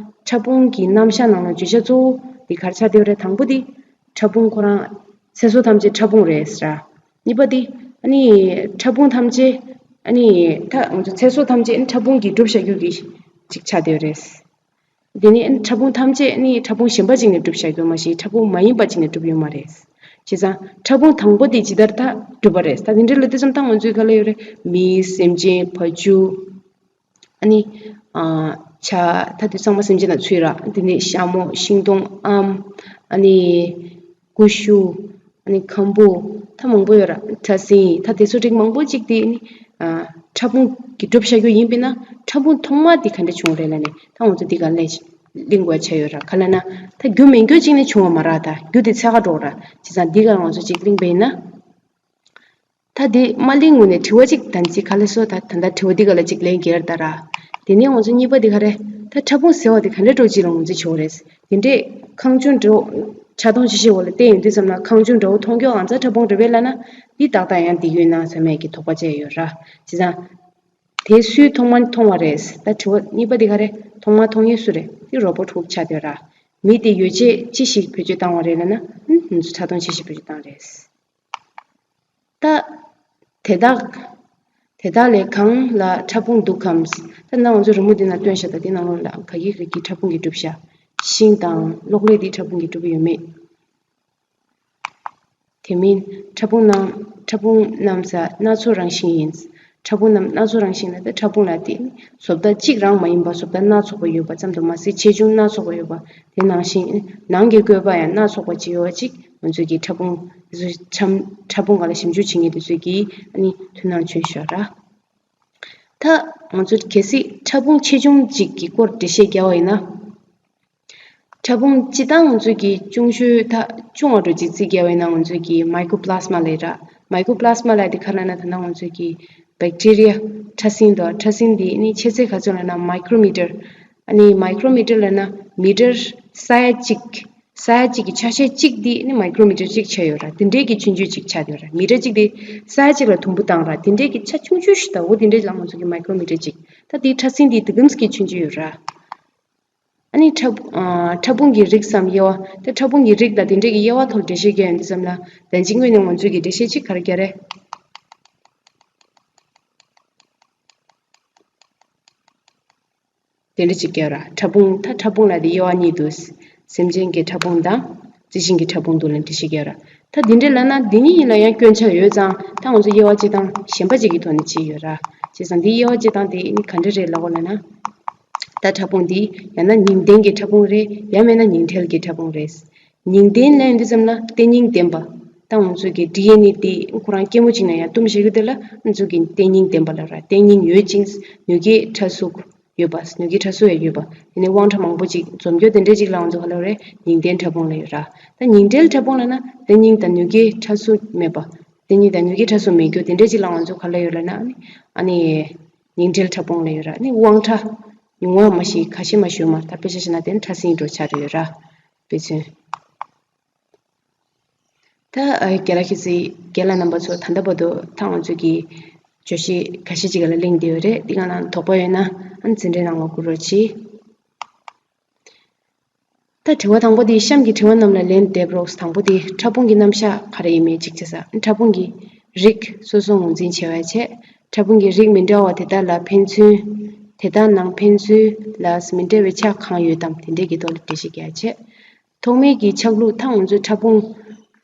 ཕྲ་ཕུང་གི་རྣམ་གཞག་ནང་ལ་བརྗོད་བྱ་གཙོ་བོ་འདི་ག་རེ་ཆགས་བསྡད་ཡོད་རེད། དང་པོ་འདི་ཕྲ་ཕུང་ཁོ་རང་ཚེ་སྲོག་ཐམས་ཅད་ཕྲ་ཕུང་རེད་ཟེར། གཉིས་པ་འདི་ཨ་ནི་ཕྲ་ཕུང་ཐམས་ཅད་ཨ་ནི་ད་ང་ཚོ་ཚེ་སྲོག་ཐམས་ཅད་ཨ་ནི་ཕྲ་ཕུང་གིས་གྲུབ་བཞག་རྒྱུ་གི་ཅིག་ཆགས་བསྡད་ཡོད་རེད། དེ་ནས་ཕྲ་ཕུང་ཐམས་ཅད་ནི་ཕྲ་ཕུང་གཞན་པ་ཅིག་ནས་གྲུབ་བཞག་ཡོད་མ་ཞིག་ཕྲ་ཕུང་མ་ཡིན་པ་ཅིག་ནས་གྲུབ་ཡོད་མ་རེད། བྱས་ཙང་ཕྲ་ཕུང་དང་པོ་དེ་ཇི་ལྟར་ད་གྲུབ་པ་རེད། ད་དེ་འདྲ་ལ་དེ་ཙམ་ད་ང་ཚོའི་ག་ལ་ཡོད་རེད། མི། སེམས་ཅན། བ་ཕྱུགས། ཨ་ནི་ཨ་བྱ་ད་དེ་ཚང་མ་སེམས་ཅན་ལ་ཚུད་ར། དེ་ནས་ཤ་མོ། ཤིང་སྡོང་། ཨམ། ཨ་ནི་ཀུ་ཤུ། ཨ་ནི་ཁམ་བུ། ད་མང་པོ་ཡོད་ར། ཕྲ་སྲིན། ད་དེ་ཚོ་རིགས་མང་པོ་ཅིག་དེ་ནི་ཨ་ཕྲ་ཕུང་གིས་གྲུབ་བཞག་རྒྱུ་ཡིན་པས་ན་ཕྲ་ཕུང་ཐོག་མ་དེ་ག་འདྲ་བྱུང་རེད་ལབ་ནས་ད་ང་ཚོ་འདི་ག་ལས་ གླེང་དགོས་ཆགས་ཡོད་ར། ག་ལབ་ན་ད་རྒྱུ་མེད་རྒྱུ་གཅིག་ནས་བྱུང་བ་མ་རེད། ད་རྒྱུ་དེ་ཚད་ཀ་འགྲོ་ར། བྱས་ཙང་འདི་ག་ང་ཚོ་གཅིག་གླེང་པ་ཡིན་ན། ད་དེ་མ་གླེང་སྔོན་ནས་དྲི་བ་གཅིག་ད་ཅི་ག་ལ་སོ། ད་ད་ལྟ་དྲི་བ་འདི་ག་ལ་གཅིག་ལན་འགེལ་ད་ར། དེ་ནས་ང་ཚོ་གཉིས་པ་འདི་ག་རེད། ད་ཕྲ་ཕུང་ཟེར་བ་འདི་ག་འདྲ་འདྲ་བོ་ཅིག་ལ་ང་ཚོ་བྱེད་དགོས་རེད། དེ་འདྲས་ཁང་ཆུང་འདྲ་བོ་ཕྲ་མཐོང་ཆེ་ཤོས་འོག་ལ་བལྟས་ཡོང་དུས་ཙམ་ལ་ཁང་ཆུང་འདྲ་བོ་མཐོང་རྒྱུ་གང་ཚ་ཕྲ་ཕུང་རེད་པས་ལབ་ན། འདི་ཏག་ཏག་ཡང་འདི་ཡོད་ན་བསམ་ཡས་ཀྱི་དོགས་པ་བཅས་ཡོད་ར། བྱས་ཙང་དེ་སུས་ཐོག་མ་མཐོང་བ་རེད། ད་དྲི་བ་གཉིས་པ་འདི་ག་རེད། ཐོག་མ་མཐོང་མཁན་སུ་རེད། འདི་རོ་བོ་ཊི་ཧུག་ཆགས་བསྡད་ར། མི་དེ་ཡོ་བྱད་ཅི་ཞིག་བེད་སྤྱོད་བཏང་བ་རེད་ལབ་ན། ཨུམ། ང་ཚོ་ཕྲ་མཐོང་ཆེ་ཤོས་བེད་སྤྱོད་བཏང་རེད། ད་དེ་དག་དེ་དག་ལས་གང་ལ་ཕྲ་ཕུང་འདུག་གམ། ད་ནང་ང་ཚོ་རི་མོ་འདི་ནང་སྟོན་བཞག་ད་འདི་ནང་ལོགས་ལ་ག་གི་ག་གི་ཕྲ་ཕུང་གིས་གྲུབ་བཞག་ཤིང་དང་གློག་ཀླད་འདི་ཕྲ་ཕུང་གིས་གྲུབ་ཡོད་མེད། དེ་མིན་ཕྲ་ཕུང་རྣམས་ཕྲ་ཕུང་རྣམས་སྣ་ཚོགས་རང་བཞིན་ཡིན། ཕྲ་ཕུང་རྣམས་སྣ་ཚོགས་རང་བཞིན་ལ། ད་ཕྲ་ཕུང་ལ་དེ་ནི་བཟོ་ལྟ་གཅིག་རང་མ་ཡིན་པར་བཟོ་ལྟ་སྣ་ཚོགས་པ་ཡོད་པ་ཙམ་དུ་མ་ཟད་ཆེ་ཆུང་སྣ་ཚོགས་པ་ཡོད་པ། དེ་ནང་བཞིན་ནང་གི་བཀོད་པ་ཡང་སྣ་ཚོགས་པ་ཅིག་ཡོད་པ་ཅིག་ང་ཚོས་ཀྱི་ཕྲ་ཕུང་དེ་ཚོའི་ཕྲ་ཕྲ་ཕུང་སྒང་ལ་ཞིབ་འཇུག་བྱེད་མཁན་དེ་ཚོས་ཀྱིས་ཨ་ནི་ཐུགས་སྣང་བྱུང་ཤོག་ར། ད་ང་ཚོ་གལ་སྲིད་ཕྲ་ཕུང་ཆེ་ཆུང་གཅིག་གི་སྐོར་འགྲེལ་བཤད་རྒྱག་པ་ཡིན་ན། ཕྲ་ཕུང་སྤྱིར་བཏང་ང་ཚོས་ཀྱི་ཆུང་ཤོས་ད་ཆུང་བ་འདྲ་ཅིག་རྩིས་རྒྱག་པ་ཡིན་ན་ང་ཚོས་ཀྱི་མའི་ཀྲོ་པི་ལ་སི་མ་ལབ་ར། མའི་ཀྲོ་པི་ལ་སི་མ་ལབ་དེ་ག་རེ་ལབ་ན། ད་ནང་ང་ཚོས་ཀྱི་བེག་ཊི་རི་ཡ་ཕྲ་སྲིན་དང་། ཕྲ་སྲིན་དེ་ནི་ཆེ་ཚད་ག་ཚོད་ལབ་ན་མའི་ཀྲོ་མི་ཊར། ཨ་ནི་མའི་ཀྲོ་མི་ཊར་ལབ་ན་མི་ཊར་ས་ཡ་གཅིག་ས་ཡ་གཅིག་གི་ཆ་ཤས་གཅིག་དེ་ནི་མའི་ཀྲོ་མི་ཊར་གཅིག་ཆགས་ཡོད་ར། དེ་འདྲའི་གི་ཆུང་ཆུང་ཅིག་ཆགས་ཡོད་ར། མི་ཊར་གཅིག་དེ་ས་ཡ་གཅིག་ལ་དུམ་བུ་བཏང་ར། དེ་འདྲའི་གི་ཆ་ཆུང་ཆུང་ཞིག་ད། འོ་དེ་འདྲའི་ལ་ང་ཚོ་གི་མའི་ཀྲོ་མི་ཊར་གཅིག་ད་དེའི་ཕྲ་སྲིན་དེ་དེ་གམ་གི་ཆུང་ཆུང་ཡོད་ར། ཨ་ནི་ཕྲ་ཨ་ཕྲ་ཕུང་གི་རིགས་སམ་དབྱེ་བ། ད་ཕྲ་ཕུང་གི་རིགས་དང་དེ་འདྲའི་གི་དབྱེ་བ་ཐོག་འགྲེལ་བཤད་རྒྱག་ཡོང་དུས་ཙམ་ལ། ད་ཅི་སྔོན་ནས་ང་ཚོས་ཀྱི་འགྲེལ་བཤད་ཅིག་ག་རེ་རྒྱག་རེད། དེ་འདྲ་ཅིག་རྒྱག་ར། ཕྲ་ཕུང་ད་ཕྲ་ཕུང་ལ་དེ་དབྱེ་བ་གཉིས་འདུག་སེམས་ཅན་གྱི་ཕྲ་ཕུང་དང་རྩི་ཤིང་གི་ཕྲ་ཕུང་འདུག་ལབ་འགྲེལ་བཤད་རྒྱག་ར། ད་འདི་འདྲ་ལབ་ན་འདི་གཉིས་ལ་ཡང་སྐྱོན་ཆ་ཡོད་ཙང་། ད་ང་ཚོ་དབྱེ་བ་སྤྱིར་བཏང་གཞན་པ་ཅིག་གི་ཐོག་ནས་བྱས་ཡོད་ར། བྱས་ཙང་འདི་དབྱེ་བ་སྤྱིར་བཏང་དེ་ནི་ག་འདྲ་རེད་ལབ་པ་ལབ་ན། ད་ཕྲ་ཕུང་འདི་ཡང་ན་ཉིང་ལྡན་གྱི་ཕྲ་ཕུང་རེད། ཡང་མིན་ན་ཉིང་བྲལ་གྱི་ཕྲ་ཕུང་རེད། ཉིང་ལྡན་ལབ་ཡོང་དུས་ཙམ་ལ་རྟེན་རྙིང་ལྡན་པ། ད་ང་ཚོ་གི་ཌི་ཨེན་ཨེ་དེ་ཁོ་རང་སྐྱེད་མོས་གཅིག་ནང་ཡར་བཏུམས་བཞག་རྒྱུ་དེ་ལ་ང་ཚོ་གི་རྟེན་རྙིང་ལྡན་པ་ལབ་ར། རྟེན་རྙིང་ཡོད་ཅིང་ནུས་རྒྱས་ཕྲ་གཟུགས་ཡོད་པ། ནུས་རྒྱས་ཕྲ་གཟུགས་ཡང་ཡོད་པ། དེ་ནས་དབང་ཕྲ་མང་པོ་ཅིག་འཛོམས་རྒྱུ་དེ་འདྲ་ཅིག་ལ་ང་ཚོ་ག་ལབ་རེད། ཉིང་ལྡན་ཕྲ་ཕུང་ལབ་ཡོད་ར། ད་ཉིང་བྲལ་ཕྲ་ཕུང་ལབ་ན་རྟེན་རྙིང་དང་ནུས་རྒྱས་ཕྲ་གཟུགས་མེད་པ། རྟེན་རྙིང་དང་ནུས་རྒྱས་ཕྲ་གཟུགས་མེད་རྒྱུ་དེ་འདྲ་ཅིག་ལ་ང་ཚོ་ག་ལབ་ཡོད་ལབ་ན། ཨ་ནི་ཨ་ནི་ཉིང་བྲལ་ཕྲ་ཕུང་ལབ་ཡོད་ར། ཨ་ནི་དབང་ཕྲ་ཉུང་བ་མ་ཞིག་ཁ་ཤས་མ་ཞིག་ཡོད་མ་རེད། ད་དཔེ་ཆ་བཞག་ན་དེ་ནི་ཕྲ་སྲིན་འདྲ་ཆགས་ཡོད་ར། དཔེ་མཚོན། ད་ཨ་རྒན་ལགས་ཁྱེད་ཚོས་རྒན་ལགས་རྣམ་པ་ཚོ་ད་ལྟ་བར་དུ་ད་ང་ཚོ་གི་བརྗོད་གཞི་ཁ་ཤས་ཅིག་ལ་གླེང་བསྡད་ཡོད་རེད། འདི་ག་ལ་དོགས་པ་ཡོད་ན་ཨ་ནི་འཛིན་གྲྭའི་ནང་ལ་བསྐུར་རོགས་གྱིས། ད་དྲི་བ་དང་པོ་དེ། གཤམ་གྱི་དྲི་བ་རྣམས་ལ་ལན་འདེབས་རོགས། དང་པོ་དེ་ཕྲ་ཕུང་གི་རྣམ་གཞག་ག་རེ་ཡིན་མིན་གཅིག་བྱས། ཕྲ་ཕུང་གི་རིགས་སོ་སོ་ངོས་འཛིན་བྱས་པའི་ཆེད། ཕྲ་ཕུང་གི་རིགས་མི་འདྲ་བ་དེ་དག་ལ་ཕན་ཚུན། དེ་དག་ནང་ཕན་ཚུན་ལ་མི་འདྲ་བའི་ཆ་གང་ཡོད་དམ། དེ་འདྲས་ཀྱི་ཐོག་ལ་འགྲེལ་བཤད་རྒྱག་ཆེད། ཐོག་མའི་གི་ཆགས་ལུགས། ད་ང་ཚོའི་ཕྲ་ཕུང་།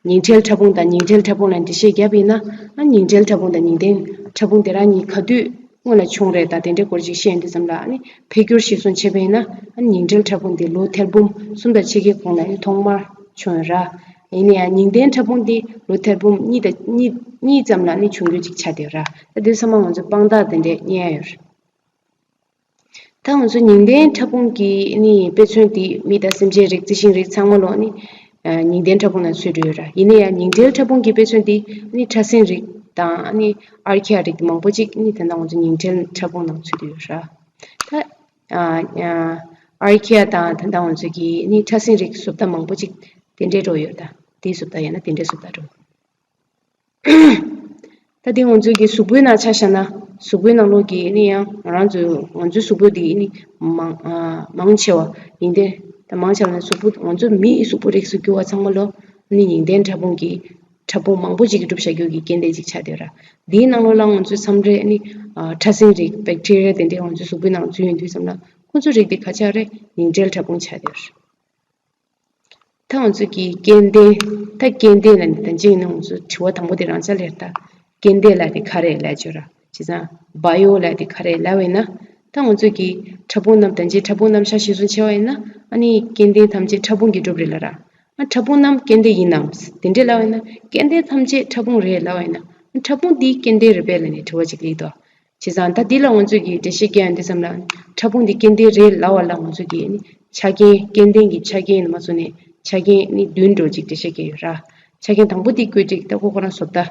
ཉིང་བྲལ་ཕྲ་ཕུང་དང་ཉིང་བྲལ་ཕྲ་ཕུང་ལ་འགྲེལ་བཤད་བརྒྱབ་པ་ཡིན་ན། ཨ་ཉིང་བྲལ་ཕྲ་ཕུང་དང་ཉིང་ལྡན་ཕྲ་ཕུང་དེ་རང་གཉིས་ག་དུས་སྔོན་ལ་བྱུང་རེད། ད་དེ་འདྲའི་སྐོར་ཅིག་བཤད་ཡོང་དུས་ཙམ་ལ། ཨ་ནི་འཕེལ་འགྱུར་གཞིར་བཟུང་བྱས་པ་ཡིན་ན། ཨ་ཉིང་བྲལ་ཕྲ་ཕུང་དེ་ལོ་ཐེར་འབུམ་གསུམ་དང་ཕྱེད་ཀའི་གོང་ལ་ཨ་ནི་ཐོག་མར་བྱུང་ཡོད་ར། ཡིན་ན་ཡང་ཉིང་ལྡན་ཕྲ་ཕུང་དེ་ལོ་ཐེར་འབུམ་གཉིས་དང་གཉིས་གཉིས་ཙམ་ལ་ཨ་ནི་བྱུང་རྒྱུ་ཅིག་ཆགས་བསྡད་ཡོད་ར། ད་དེ་ཚང་མ་ང་ཚོས་དཔང་རྟགས་དེ་འདྲས་རྙེད་ཡ་ཡོད་རེད། ད་ང་ཚོ་ཉིང་ལྡན་ཕྲ་ཕུང་གི་ནི་དཔེ་མཚོན་དེ་མི་དང་སེམས་ཅན་རིགས། རྩི་ཤིང་རིགས་ཚང་མ་ལོ་ནི་ཨ་ཉིང་ལྡན་ཕྲ་ཕུང་ནང་ཚུད་འགྲོ་ཡོད་ར། ཡིན་ན་ཡང་ཉིང་བྲལ་ཕྲ་ཕུང་གི་དཔེ་མཚོན་དེ་ནི་ཕྲ་སྲིན་རིགས་དང་ནི་ཨར་ཁི་ཡ་རིགས་མང་པོ་ཅིག་ནི་ད་ལྟ་ང་ཚོ་ཉིང་བྲལ་ཕྲ་ཕུང་ནང་ཚུད་འགྲོ་ཡོད་ར། ད་ཨ་ཨ་ཨར་ཁི་ཡ་དང་ད་ལྟ་ང་ཚོ་གི་ནི་ཕྲ་སྲིན་རིགས་བཟོ་ལྟ་མང་པོ་ཅིག་དེ་འདྲའི་འགྲོ་ཡོད། ད་དེའི་བཟོ་ལྟ་ཡང་ན་དེ་འདྲའི་བཟོ་ལྟ་འགྲོ། ད་དེ་ང་ཚོའི་གི་གཟུགས་པོའི་ནང་ཆ་བཞག་ན། གཟུགས་པོའི་ནང་ལོགས་ཀྱི་ནི་ཡང་ང་རང་ཚོའི་ང་ཚོའི་གཟུགས་པོ་འདི་ནི་མང་ཨ་མང་ཆེ་བ་ཉིང་ལྡན། ད་མང་ཆེ་བ་ནི་གཟུགས་པོ་ང་ཚོ་མིའི་གཟུགས་པོ་རིགས་སུ་གྱུར་བ་ཚང་མ་ལོ་ནི་ཉིང་ལྡན་ཕྲ་ཕུང་གི་ཕྲ་ཕུང་མང་པོ་ཅིག་གིས་གྲུབ་བཞག་རྒྱུ་གི་སྐྱེ་ལྡན་ཅིག་ཆགས་བསྡད་ཡོད་ར། འདིའི་ནང་ལོགས་ལ་ང་ཚོའི་མཚམས་རེ་ནི་ཨ་ཕྲ་སྲིན་རིགས། བེག་ཊི་རི་ཡ་དེ་འདྲས་ང་ཚོའི་གཟུགས་པོའི་ནང་འཛུལ་ཡོང་དུས་ཙམ་ལ་ཁོ་ཚོའི་རིགས་དེ་ག་ཆགས་རེད། ཉིང་བྲལ་ཕྲ་ཕུང་ཆགས་བསྡད་ཡོད་ར། ད་ང་ཚོ་གི་སྐྱེ་ལྡན། ད་སྐྱེ་ལྡན་ལབ་ནས་ད་ཅི་ཡིན་ན་ང་ཚོ་དྲི་བ་དང་པོ་དེ་རང་ཆ་ལེར་ད་སྐྱེ་ལྡན་ལབ་དེ་ག་རེ་ལབ་བརྗོད་ར། བྱས་ཙང་བྷ་ཡོ་ལབ་དེ་ག་རེ་ལབ་པ་ཡིན་ན། ད་ང་ཚོ་གི་ཕྲ་ཕུང་རྣམས་ད་ཅི་ཕྲ་ཕུང་རྣམ་གཞག་གཞིར་བཟུང་བྱས་པ་ཡིན་ན། ཨ་ནི་སྐྱེ་ལྡན་ཐམས་ཅད་ཕྲ་ཕུང་གིས་གྲུབ་རེད་ལབ་ར། ཨ་ཕྲ་ཕུང་རྣམས་སྐྱེ་ལྡན་ཡིན་ནམ་དེ་འདྲས་ལབ་པ་ཡིན་ན། སྐྱེ་ལྡན་ཐམས་ཅད་ཕྲ་ཕུང་རེད་ལབ་པ་ཡིན་ན། ཨ་ཕྲ་ཕུང་འདི་སྐྱེ་ལྡན་རེད་པས་ལབ་ནས་དྲི་བ་ཅིག་སླེབས་འདུག་བྱས་ཙང་ད་འདི་ལ་ང་ཚོས་ཀྱི་འགྲེལ་བཤད་རྒྱག་ཡོང་དུས་ཙམ་ལ། ཕྲ་ཕུང་འདི་སྐྱེ་ལྡན་རེད་ལབ་པ་ལ་ང་ཚོས་ཀྱི་ནི་ ཆ་རྐྱེན་སྐྱེ་ལྡན་གྱི་ཆ་རྐྱེན་ནས་མ་བཟུང་ནས་ཆ་རྐྱེན་ནི་བདུན་འདྲ་ཅིག་འགྲེལ་བཤད་བརྒྱབ་ཡོད་ར། ཆ་རྐྱེན་དང་པོ་དེ་བཀོད་སྒྲིག་ད་ཁོ་ཁོ་རང་བཟོ་ལྟ།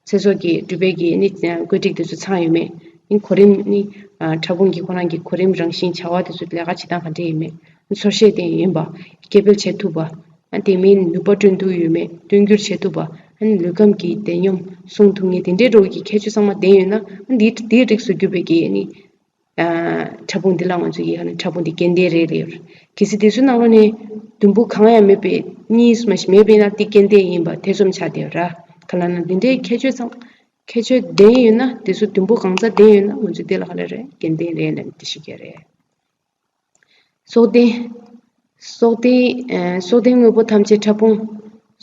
ཚེ་སྲོག་གི་གྲུབ་པའི་གི་ནི་བཀོད་སྒྲིག་དེ་ཚོ་ཚང་ཡོད་མེད། ནི་གོ་རིམ་ནི་ཕྲ་ཕུང་གི་ཁོ་རང་གི་གོ་རིམ་རང་བཞིན་བྱ་བ་དེ་ཚོ་ལས་ཀ་བྱེད་སྟངས་ག་འདྲ་ཡིན་མེད། ཚོར་ཤེས་ལྡན་ཡིན་པ། སྐྱེ་འཕེལ་བྱེད་ཐུབ་པ། དེ་མིན་ནུས་པ་བསྐྲུན་ཐུབ་ཡོད་མེད་བསྟུན་འགྱུར་བྱེད་ཐུབ་པ། ལུས་ཁམས་ཀྱི་བདེ་སྙོམས་སྲུང་ཐུབ་མཁན་དེ་འདྲའི་འགྲོ་བའི་གི་ཁྱད་ཆོས་ཚང་མ་ལྡན་ཡོད་ན་འདི་འདིའི་རིགས་སུ་གྱུར་པའི་གི་ནི། ཕྲ་ཕུང་འདི་ལ་ང་ཚོས་ཀྱིས་ཕྲ་ཕུང་འདི་སྐྱེ་ལྡན་རེད་ལབ་ཡོད། གལ་སྲིད་དེ་ཚོའི་ནང་ལོགས་ནས་དུམ་བུ་གང་ཡང་མེད་པའི་གཉིས་སུ་མ་ཞིག་མེད་པས་ན་དེ་སྐྱེ་ལྡན་ཡིན་པ་ཐེ་ཚོམ་ཆགས་བསྡད་ཡོད་ར། ག་ལ་ན་འདི་འདྲའི་ཁྱད་ཆོས་ཚང་ཁྱད་ཆོས་ལྡན་ཡོད་ན་དེ་ཚོ་དུམ་བུ་གང་ཙམ་ལྡན་ཡོད་ན་ང་ཚོས་དེ་ལ་ག་ལ་རེད་སྐྱེ་ལྡན་རེད་ལབ་འདི་ཤེས་ཀྱི་རེད། སྲོག་ལྡན། སྲོག་ལྡན། སྲོག་ལྡན་དངོས་པོ་ཐམས་ཅད་ཕྲ་ཕུང་།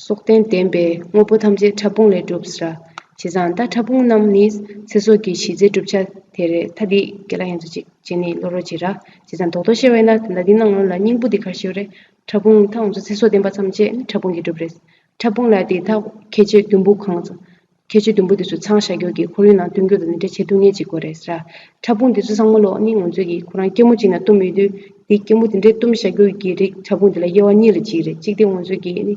སྲོག་ལྡན་ལྡན་པའི་དངོས་པོ་ཐམས་ཅད་ཕྲ་ཕུང་ལས་གྲུབ་ཟེར། བྱས་ཙང་ད་ཕྲ་ཕུང་རྣམས་ནི་ཚེ་སྲོག་གི་གཞི་རྩའི་གྲུབ་ཆ་དེ་རེད། ད་འདི་རྒན་ལགས་ཡང་ཚོ་ཅིག་བྱས་ནས་ཀློག་རོགས་བྱེད་ར། བྱས་ཙང་རྡོག་རྡོག་བཤད་པ་ཡིན་ན་ད་འདི་ནང་ལོགས་ལ་སྙིང་པོ་འདི་ག་རེ་ཞིག་རེད། ཕྲ་ཕུང་ད་ང་ཚོ་ཚེ་སྲོག་ལྡན་པ་ཐམས་ཅད་ནི་ཕྲ་ཕུང་གིས་གྲུབ་རེད། ཕྲ་ཕུང་ལ་དེ་ད་ཁྱད་ཆོས་དུམ་བུ་གང་ཙམ། ཁྱད་ཆོས་དུམ་བུ་དེ་ཚོ་ཚང་བཞག་རྒྱུ་གི་ཁོར་ཡུག་ནང་བསྟུན་རྒྱུ་དང་འདི་འདྲ་བྱེད་ཐུབ་མཁན་ཅིག་དགོས་རེད་ཟེར། ཕྲ་ཕུང་དེ་ཚོ་ཚང་མ་ལོ་ནི་ང་ཚོ་གི་ཁོ་རང་སྐྱི་མོ་ཅིག་ནང་བཏུམ་ཡོད་དུས་དེ་སྐྱི་མོ་དེ་འདྲའི་བཏུམ་བཞག་རྒྱུ་གི་རིགས་ཕྲ་ཕུང་དེ་ལ་དབྱེ་བ་གཉིས་ལ་ཕྱེ་རེད། གཅིག་དེ་ང་ཚོ་གི་ནི་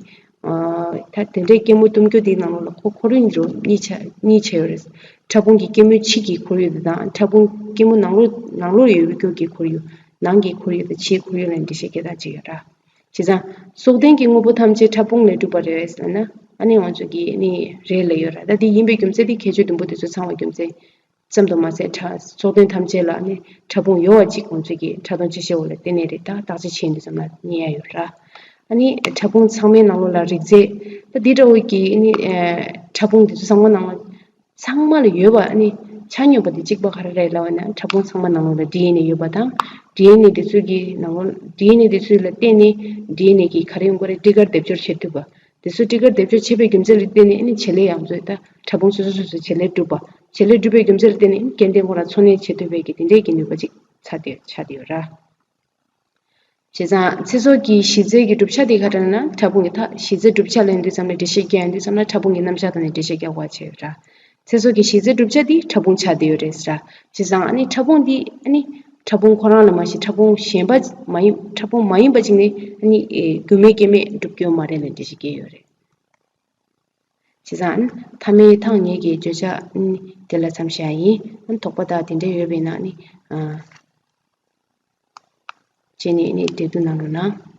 ད་དེ་འདྲའི་སྐྱི་མོ་བཏུམ་རྒྱུ་དེའི་ནང་ལོགས་ལ་ཁོ་ཁོར་ཡུག་འགྲོ་གཉིས་ཆ་གཉིས་ཆ་ཡོད་རེད། ཕྲ་ཕུང་གི་སྐྱི་མོའི་ཕྱི་གི་ཁོར་ཡུག་དེ་དང་ཕྲ་ཕུང་སྐྱི་མོ་ནང་ལོགས་ནང་ལོགས་ཡོད་རྒྱུ་གི་ཁོར་ཡུག་ནང་གི་ཁོར་ཡུག་ལ་འགྲེལ་བཤད་རྒྱག་སྟངས་གཅིག་ཡོད་ར། བྱས་ཙང་། སྲོག་ལྡན་གྱི་དངོས་པོ་ཐམས་ཅད་ཕྲ་ཕུང་ལས་གྲུབ་པ་རེད་ཟེར་ན། ཨ་ནི་ང་ཚོ་གིས་ནི་རེད་ལབ་ཡོད་ར། ད་དེ་ཡིན་པའི་རྒྱུ་མཚན་དེ་ཁྱད་ཆོས་དུམ་བུ་དེ་ཚོ་ཚང་བའི་རྒྱུ་མཚན་ཙམ་དུ་མ་ཟད་ཕྲ་སྲོག་ལྡན་ཐམས་ཅད་ལ་ནི་ཕྲ་ཕུང་ཡོད་པ་ཅིག་ང་ཚོ་གིས་ཕྲ་མཐོང་ཆེ་ཤོས་འོག་ལ་བལྟས་ནས་རེད། ད་བརྟག་དཔྱད་བྱས་ཡིན་དུས་ཙམ་ལ་རྙེད་ཡ་ཡོད་ར། ཨ་ནི་ཕྲ་ཕུང་ཚང་མའི་ནང་ལོགས་ལ་རིགས་རྫས་ད་འདི་འདྲ་བོ་གིས་ནི་ཕྲ་ཕུང་དེ་ཚོ་ཚང་མ་ནང་ལ། ཚང་མ་ལ་ཡོད་པ་ཨ་ནི་ཆ་སྙོམས་པ་དེ་གཅིག་པ་ག་རེ་རེད་ལབ་པ་ན་ཕྲ་ཕུང་ཚང་མ་ནང་ལོགས་ལ་ཌི་ཨེན་ཨེ་ཡོད་པ་དང་། ཌི་ཨེན་ཨེ་དེ་ཚོ་གི་ནང་ལོགས་ཌི་ཨེན་ཨེ་དེ་ཚོ་ལ་བརྟེན་ནས་ཌི་ཨེན་ཨེ་གི་ག་རེ་ཡོང་གི་རེད། སྤྲི་དཀར་སྡེབ་སྦྱོར་བྱེད་ཐུབ་པ། དེ་ཚོ་སྤྲི་དཀར་སྡེབ་སྦྱོར་བྱེད་པའི་རྒྱུ་མཚན་ལ་བརྟེན་ནས་ཨ་ནི་བྱེད་ལས་ཡང་ཚོས་ད་ཕྲ་ཕུང་སོ་སོ་སོ་སོའི་བྱེད་ལས་གྲུབ་པ། བྱེད་ལས་གྲུབ་པའི་རྒྱུ་མཚན་ལ་བརྟེན་ནས་སྐྱེ་ལྡན་ཁོ་རང་འཚོ་གནས་བྱེད་ཐུབ་པའི་གི་དེ་འདྲའི་གི་ནུས་པ་ཅིག་ཚ་དེ་ཆགས་དེ་ཡོད་ར། བྱས་ཙང་ཚེ་སྲོག་གི་གཞི་རྩའི་གི་གྲུབ་ཆ་དེ་ག་རེ་ན་ཕྲ་ཕུང་གི་ད་གཞི་རྩའི་གྲུབ་ཆ་ལ་ཡིན་དུས་ཙམ་ལ་འགྲེལ་བཤད་རྒྱག་ཡོང་དུས་ཙམ་ལ་ཕྲ་ཕུང་གི་རྣམ་གཞག་དང་ནི་འགྲེལ་བཤད་རྒྱག་དགོས་བྱས་ཡོད་ར། ཚེ་སྲོག་གི་གཞི་རྩའི་གྲུབ་ཆ་དེ་ཕྲ་ཕུང་ཆགས་བསྡད་ཡོད་རེད་ཟེར་ར། བྱས་ཙང་ཨ་ནི་ཕྲ་ཕུང་དེ་ཨ་ནི་ཕྲ་ཕུང་ཁོ་རང་ལ་མ་གཞི་ཕྲ་ཕུང་གཞན་པ་མ་ཡིན་ཕྲ་ཕུང་མ་ཡིན་པ་ཅིག་ནི་ཨ་ནི་རྒྱུ་མེད་རྐྱེན་མེད་འགྲུབ་ཀྱི་ཡོད་མ་རེད་ལབ་འགྲེལ་བཤད་རྒྱག་ཡོད་རེད། བྱས་ཙང་ཨ་ནི་མཐའ་མའི་ཐག་ཉེ་གི་བརྗོད་བྱ་ཨ་ནི་དེ་ལ་མཚམས་བཞག་ཡིན། ཨ་ནི་དོགས་པ་དག་དེ་འདྲ་ཡོད་པས་ན་ཨ་ནི་ཨ། བྱས་ནས་ནི་འབྲེལ་གཏུག་གནང་རོགས་གནང་།